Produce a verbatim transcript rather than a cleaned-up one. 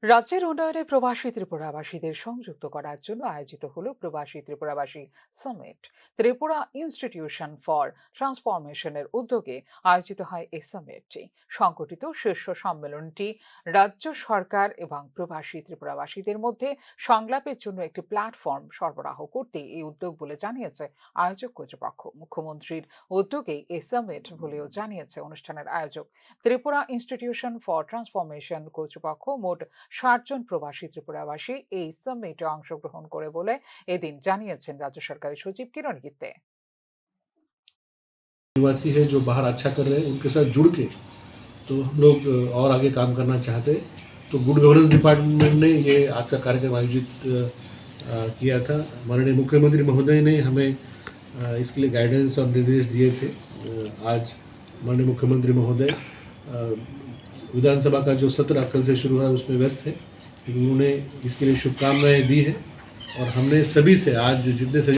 রাজ্যের উন্নয়নে প্রবাসী ত্রিপুরাবাসীদের সংযুক্ত করার জন্য আয়োজিত হলো প্রবাসী ত্রিপুরাবাসী সামিট। ত্রিপুরা ইনস্টিটিউশন ফর ট্রান্সফরমেশনের উদ্যোগে আয়োজিত হয় এই সামিটটি। সংগঠিত শীর্ষ সম্মেলনটি রাজ্য সরকার এবং প্রবাসী ত্রিপুরাবাসীদের মধ্যে সংলাপের জন্য একটি প্ল্যাটফর্ম সরবরাহ করতে এই উদ্যোগ বলে জানিয়েছে আয়োজক কর্তৃপক্ষ। মুখ্যমন্ত্রীর উদ্যোগেই এই সামিট বলেও জানিয়েছে অনুষ্ঠানের আয়োজক। ত্রিপুরা ইনস্টিটিউশন ফর ট্রান্সফরমেশন কর্তৃপক্ষ মোট ষাট জন প্রবাসী ত্রিপুরাবাসী এই সামিটে অংশগ্রহণ করে বলে এদিন জানিয়েছেন রাজ্য সরকারের সচিব কিরণ গিত্তে। निवासी है जो बाहर अच्छा कर रहे हैं, उनके साथ जुड़ के तो हम लोग और आगे काम करना चाहते हैं। तो गुड गवर्नेंस डिपार्टमेंट ने ये आज का कार्यक्रम आयोजित किया था। माननीय मुख्यमंत्री महोदय ने हमें इसके लिए गाइडेंस और निर्देश दिए थे। आज माननीय मुख्यमंत्री महोदय विधानसभा का जो सत्र कल से शुरू हो रहा है उसमें व्यस्त है, लेकिन उन्होंने इसके लिए शुभकामनाएं दी है। और हमने सभी से आज जितने सभी